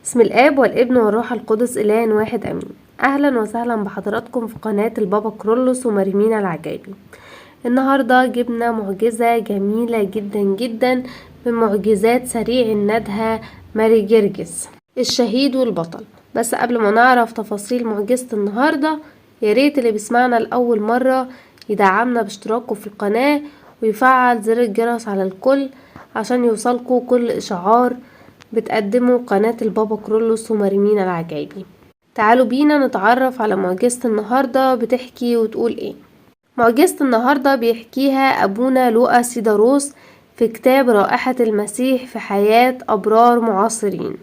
بسم الآب والابن والروح القدس إله واحد أمين. أهلا وسهلا بحضراتكم في قناة البابا كرولوس ومريمينا العجايبي. النهاردة جبنا معجزة جميلة جدا جدا من معجزات سريع الندهة ماري جرجس الشهيد والبطل. بس قبل ما نعرف تفاصيل معجزة النهاردة، ياريت اللي بيسمعنا لأول مرة يدعمنا باشتراكه في القناة ويفعل زر الجرس على الكل عشان يوصلكوا كل إشعار بتقدمه قناة البابا كرولوس ومريمينا العجايبي. تعالوا بينا نتعرف على معجزة النهاردة بتحكي وتقول ايه. معجزة النهاردة بيحكيها أبونا لوقا سيداروس في كتاب رائحة المسيح في حياة أبرار معاصرين.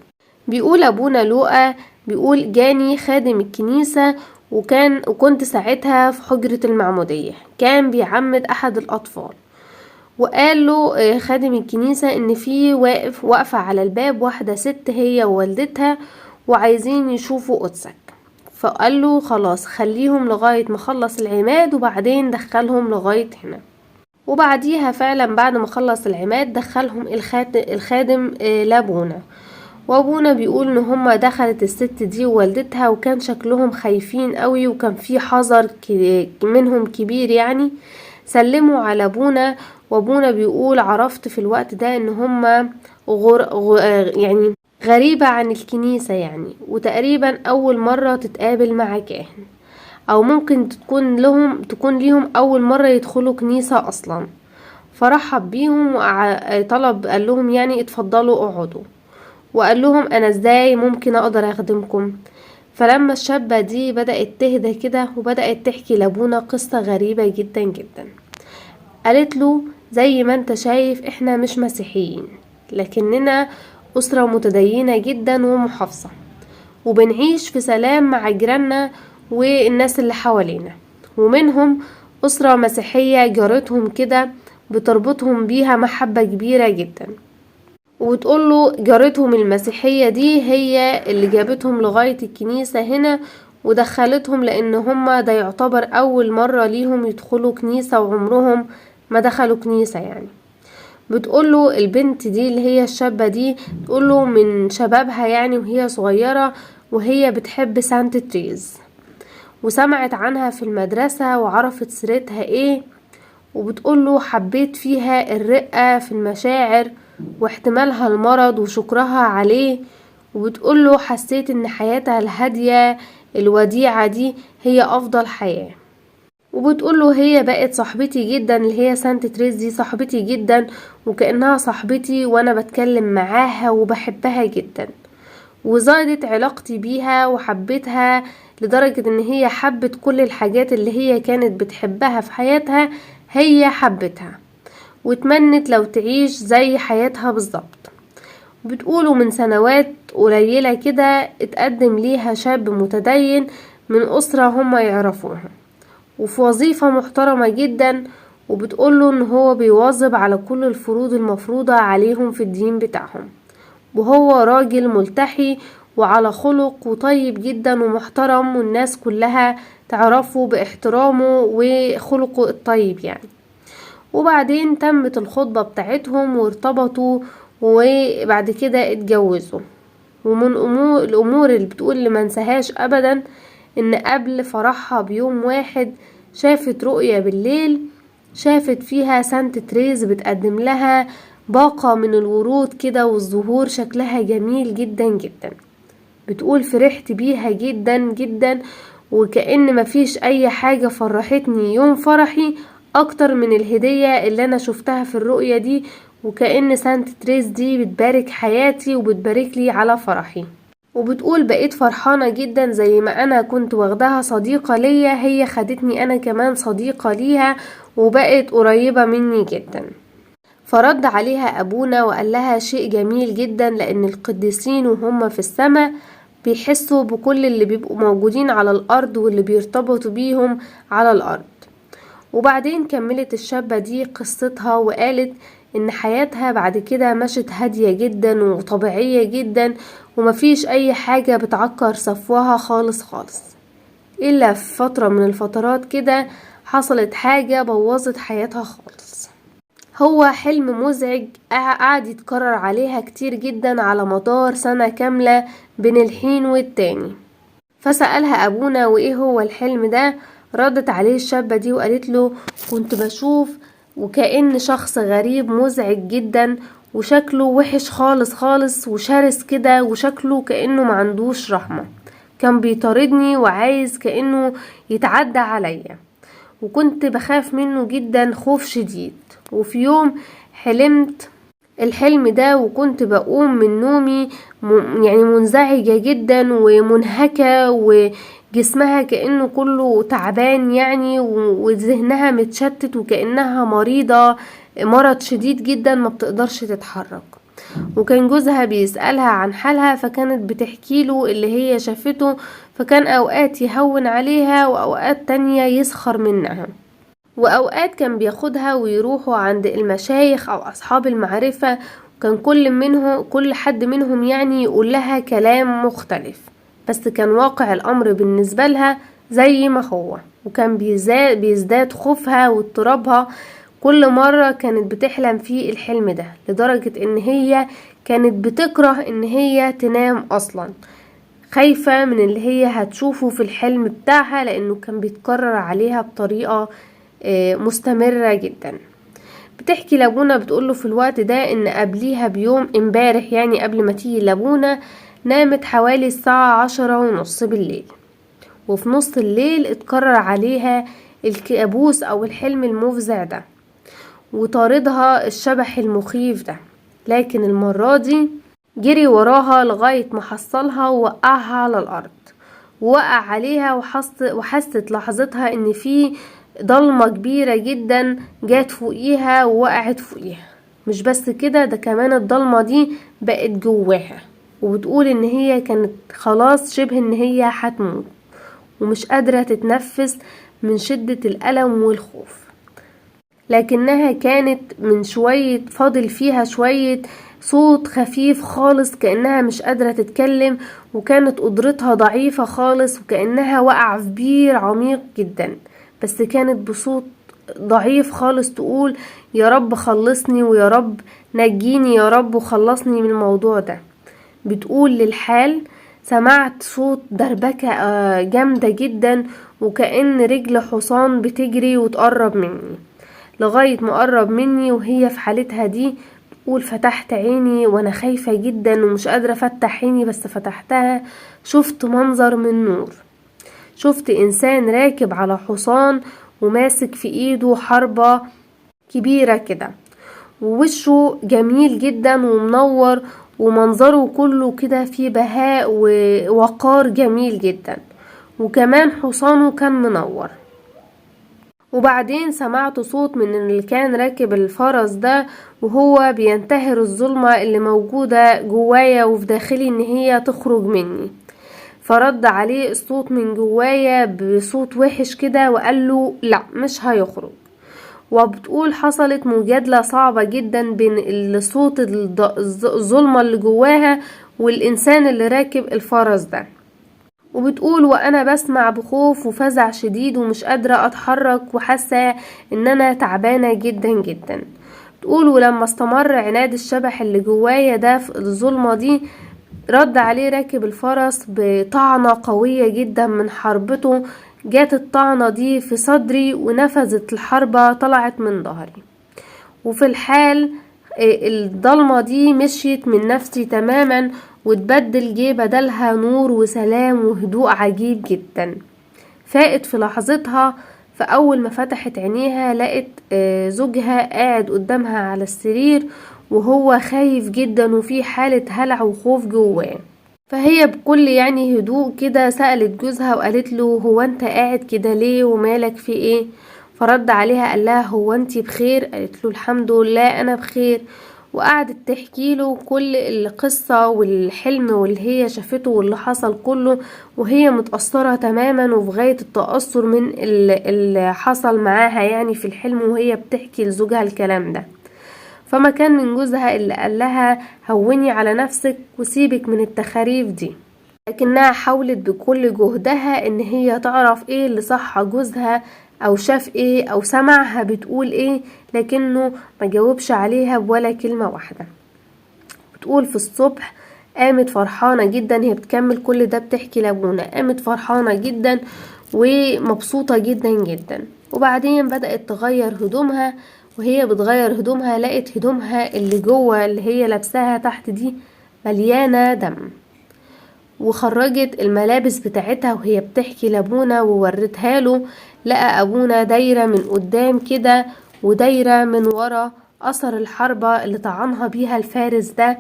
بيقول أبونا لوقا، بيقول جاني خادم الكنيسة وكنت ساعتها في حجرة المعمودية، كان بيعمد أحد الأطفال، وقال له خادم الكنيسة إن في واقفة على الباب واحدة ست هي ووالدتها وعايزين يشوفوا قدسك. فقال له خلاص خليهم لغاية ما خلص العماد وبعدين دخلهم لغاية هنا. وبعديها فعلا بعد ما خلص العماد دخلهم الخادم لابونا. وابونا بيقول ان هما دخلت الست دي ووالدتها وكان شكلهم خايفين قوي وكان في حذر منهم كبير يعني. سلموا على ابونا، وابونا بيقول عرفت في الوقت ده ان هما يعني غريبة عن الكنيسة يعني، وتقريبا اول مرة تتقابل مع كاهن، او ممكن تكون ليهم اول مرة يدخلوا كنيسة اصلا. فرحب بيهم وطلب قال لهم يعني اتفضلوا اقعدوا، وقال لهم انا ازاي ممكن اقدر اخدمكم. فلما الشابة دي بدأت تهدى كده وبدأت تحكي لابونا قصة غريبة جدا جدا. قالت له زي ما انت شايف احنا مش مسيحيين، لكننا أسرة متدينة جدا ومحافظة، وبنعيش في سلام مع جيراننا والناس اللي حوالينا، ومنهم أسرة مسيحية جارتهم كده بتربطهم بيها محبة كبيرة جدا. وبتقول له جارتهم المسيحية دي هي اللي جابتهم لغاية الكنيسة هنا ودخلتهم، لأن هما ده يعتبر أول مرة ليهم يدخلوا كنيسة وعمرهم ما دخلوا كنيسة يعني. بتقول له البنت دي اللي هي الشابة دي، بتقول له من شبابها يعني وهي صغيرة وهي بتحب سانت تريز، وسمعت عنها في المدرسة وعرفت سيرتها ايه. وبتقول له حبيت فيها الرقة في المشاعر واحتمالها المرض وشكرها عليه. وبتقول له حسيت ان حياتها الهادية الوديعة دي هي افضل حياة. وبتقول له هي بقت صاحبتي جدا، اللي هي سانت تريز دي صاحبتي جدا وكأنها صاحبتي وانا بتكلم معاها وبحبها جدا، وزادت علاقتي بيها وحبيتها لدرجة ان هي حبت كل الحاجات اللي هي كانت بتحبها في حياتها، هي حبتها وتمنت لو تعيش زي حياتها بالظبط. بتقولوا من سنوات قليلة كده اتقدم ليها شاب متدين من أسرة هما يعرفوها وفي وظيفة محترمة جدا، وبتقوله ان هو بيواظب على كل الفروض المفروضة عليهم في الدين بتاعهم، وهو راجل ملتحي وعلى خلق وطيب جدا ومحترم، والناس كلها تعرفه باحترامه وخلقه الطيب يعني. وبعدين تمت الخطبة بتاعتهم وارتبطوا وبعد كده اتجوزوا. ومن الأمور اللي بتقول اللي ما انساهاش أبدا، إن قبل فرحها بيوم واحد شافت رؤية بالليل، شافت فيها سانت تريز بتقدم لها باقة من الورود كده والزهور شكلها جميل جدا جدا. بتقول فرحت بيها جدا جدا، وكأن مفيش أي حاجة فرحتني يوم فرحي أكتر من الهدية اللي أنا شفتها في الرؤية دي، وكأن سانت تريز دي بتبارك حياتي وبتبارك لي على فرحي. وبتقول بقيت فرحانة جدا، زي ما أنا كنت واخداها صديقة ليا هي خدتني أنا كمان صديقة ليها وبقت قريبة مني جدا. فرد عليها أبونا وقال لها شيء جميل جدا، لأن القديسين وهم في السماء بيحسوا بكل اللي بيبقوا موجودين على الأرض واللي بيرتبطوا بيهم على الأرض. وبعدين كملت الشابة دي قصتها وقالت إن حياتها بعد كده مشت هادية جدا وطبيعية جدا، ومفيش أي حاجة بتعكر صفوها خالص خالص، إلا في فترة من الفترات كده حصلت حاجة بوظت حياتها خالص. هو حلم مزعج قعد يتكرر عليها كتير جدا على مدار سنة كاملة بين الحين والتاني. فسألها أبونا وإيه هو الحلم ده؟ ردت عليه الشابة دي وقالت له كنت بشوف وكأن شخص غريب مزعج جدا وشكله وحش خالص خالص وشرس كده، وشكله كأنه ما عندوش رحمة، كان بيطاردني وعايز كأنه يتعدى عليا، وكنت بخاف منه جدا خوف شديد. وفي يوم حلمت الحلم ده وكنت بقوم من نومي يعني منزعجة جدا ومنهكة وجسمها كأنه كله تعبان يعني، وذهنها متشتت وكأنها مريضة مرض شديد جدا ما بتقدرش تتحرك. وكان جوزها بيسألها عن حالها، فكانت بتحكي له اللي هي شافته، فكان أوقات يهون عليها وأوقات تانية يسخر منها، وأوقات كان بياخدها ويروحوا عند المشايخ أو أصحاب المعرفة، وكان كل حد منهم يعني يقول لها كلام مختلف، بس كان واقع الأمر بالنسبة لها زي ما هو، وكان بيزداد خوفها واضطرابها كل مرة كانت بتحلم فيه الحلم ده، لدرجة إن هي كانت بتكره إن هي تنام أصلا، خايفة من اللي هي هتشوفه في الحلم بتاعها، لأنه كان بيتكرر عليها بطريقة مستمرة جدا. بتحكي لابونا بتقوله في الوقت ده ان قبليها بيوم امبارح، يعني قبل ما تيجي لابونا، نامت حوالي الساعة 10:30 بالليل، وفي نص الليل اتكرر عليها الكابوس او الحلم المفزع ده وطاردها الشبح المخيف ده، لكن المرة دي جري وراها لغاية ما حصلها ووقعها على الارض، ووقع عليها وحست لحظتها ان في ضلمة كبيرة جدا جات فوقيها ووقعت فوقيها. مش بس كده، ده كمان الضلمة دي بقت جواها، وبتقول ان هي كانت خلاص شبه ان هي هتموت ومش قادرة تتنفس من شدة الألم والخوف، لكنها كانت من شوية فاضل فيها شوية صوت خفيف خالص كأنها مش قادرة تتكلم، وكانت قدرتها ضعيفة خالص وكأنها وقع في بير عميق جدا، بس كانت بصوت ضعيف خالص تقول يا رب خلصني ويا رب نجيني يا رب وخلصني من الموضوع ده. بتقول للحال سمعت صوت دربكة جامدة جدا وكأن رجل حصان بتجري وتقرب مني، لغاية ما قرب مني وهي في حالتها دي. بتقول فتحت عيني وانا خايفة جدا ومش قادرة افتح عيني، بس فتحتها شفت منظر من نور، شفت انسان راكب على حصان وماسك في ايده حربة كبيرة كده، ووشه جميل جدا ومنور، ومنظره كله كده فيه بهاء ووقار جميل جدا، وكمان حصانه كان منور. وبعدين سمعت صوت من اللي كان راكب الفرس ده وهو بينتهر الظلمة اللي موجودة جوايا وفي داخلي ان هي تخرج مني، فرد عليه الصوت من جوايا بصوت وحش كده وقال له لا مش هيخرج. وبتقول حصلت مجادلة صعبة جدا بين الصوت الظلمة اللي جواها والإنسان اللي راكب الفرس ده. وبتقول وأنا بسمع بخوف وفزع شديد ومش قادرة أتحرك وحاسة إن أنا تعبانة جدا جدا. بتقول ولما استمر عناد الشبح اللي جوايا ده في الظلمة دي، رد عليه راكب الفرس بطعنة قوية جدا من حربته، جات الطعنة دي في صدري ونفذت الحربة طلعت من ظهري، وفي الحال الضلمة دي مشيت من نفسي تماما وتبدل جه بدلها نور وسلام وهدوء عجيب جدا. فاقت في لحظتها، فأول ما فتحت عينيها لقت زوجها قاعد قدامها على السرير وهو خايف جدا وفي حالة هلع وخوف جواه. فهي بكل يعني هدوء كده سألت جوزها وقالت له هو انت قاعد كده ليه ومالك في ايه؟ فرد عليها قال لها هو انت بخير؟ قالت له الحمد لله انا بخير. وقعدت تحكي له كل القصة والحلم واللي هي شافته واللي حصل كله، وهي متأثرة تماما وفي غاية التأثر من اللي حصل معاها يعني في الحلم، وهي بتحكي لزوجها الكلام ده. فما كان من جوزها اللي قال لها هوني على نفسك وسيبك من التخاريف دي، لكنها حاولت بكل جهدها ان هي تعرف ايه اللي صح جوزها او شاف ايه او سمعها بتقول ايه، لكنه ما جاوبش عليها ولا كلمة واحدة. بتقول في الصبح قامت فرحانة جدا، هي بتكمل كل ده بتحكي لابونا، قامت فرحانة جدا ومبسوطة جدا جدا. وبعدين بدأت تغير هدومها، وهي بتغير هدومها لقت هدومها اللي جوه اللي هي لابساها تحت دي مليانة دم، وخرجت الملابس بتاعتها وهي بتحكي لابونا وورتها له. لقى ابونا دايرة من قدام كده ودايرة من ورا اثر الحربة اللي طعنها بيها الفارس ده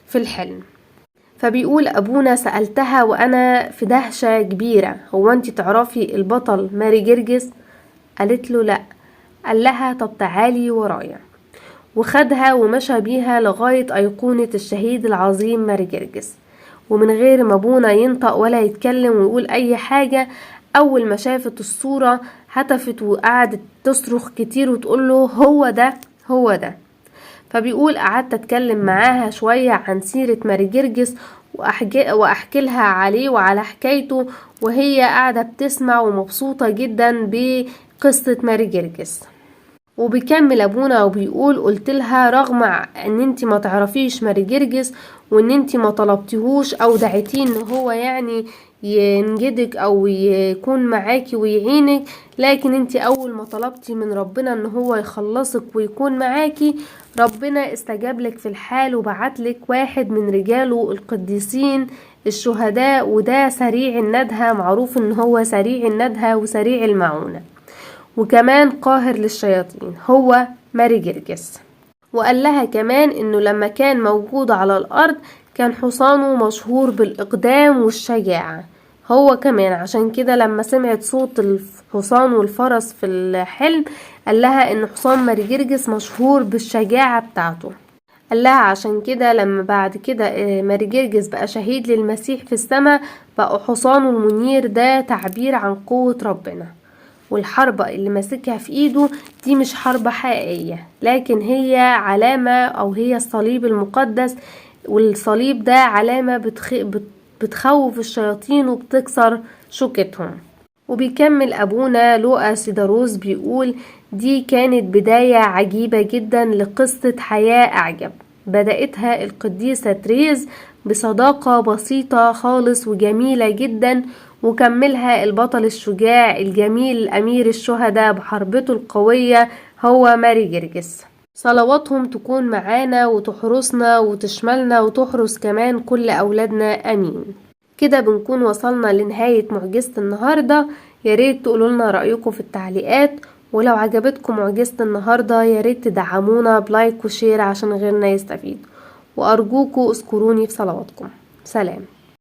في الحلم. فبيقول ابونا سألتها وانا في دهشة كبيرة، هو انت تعرفي البطل ماري جرجس؟ قالت له لا. قال لها طب تعالي ورايا، وخدها ومشى بيها لغاية أيقونة الشهيد العظيم ماري جرجس. ومن غير ما ابونا ينطق ولا يتكلم ويقول اي حاجة، اول ما شافت الصورة هتفت وقعدت تصرخ كتير وتقول له هو ده هو ده. فبيقول قعدت اتكلم معاها شوية عن سيرة ماري جرجس واحكي لها عليه وعلى حكايته، وهي قاعدة بتسمع ومبسوطة جدا بقصة ماري جرجس. وبيكمل ابونا وبيقول قلت لها رغم ان انت ما تعرفيش ماري جرجس وان انت ما طلبتيهوش او دعيتيه ان هو يعني ينجدك او يكون معاكي ويعينك، لكن انت اول ما طلبتي من ربنا ان هو يخلصك ويكون معاكي، ربنا استجاب لك في الحال وبعتلك واحد من رجاله القديسين الشهداء، وده سريع الندهة، معروف ان هو سريع الندهة وسريع المعونة، وكمان قاهر للشياطين، هو ماري جرجس. وقال لها كمان انه لما كان موجود على الارض كان حصانه مشهور بالاقدام والشجاعة، هو كمان عشان كده لما سمعت صوت الحصان والفرس في الحلم قال لها ان حصان ماري جرجس مشهور بالشجاعة بتاعته. قال لها عشان كده لما بعد كده ماري جرجس بقى شهيد للمسيح في السماء، بقى حصانه المنير ده تعبير عن قوة ربنا، والحربة اللي ماسكها في ايده دي مش حربة حقيقية، لكن هي علامة او هي الصليب المقدس، والصليب ده علامة بتخوف الشياطين وبتكسر شوكتهم. وبيكمل أبونا لوقا سيداروس بيقول دي كانت بداية عجيبة جدا لقصة حياة أعجب بدأتها القديسة تريز بصداقة بسيطة خالص وجميلة جدا، وكملها البطل الشجاع الجميل أمير الشهداء بحربته القوية هو ماري جرجس. صلواتهم تكون معانا وتحرسنا وتشملنا وتحرس كمان كل أولادنا، أمين. كده بنكون وصلنا لنهاية معجزة النهاردة. ياريت تقولوا لنا رأيكم في التعليقات، ولو عجبتكم معجزة النهاردة ياريت تدعمونا ب like و share عشان غيرنا يستفيد، وأرجوكوا اذكروني في صلواتكم. سلام.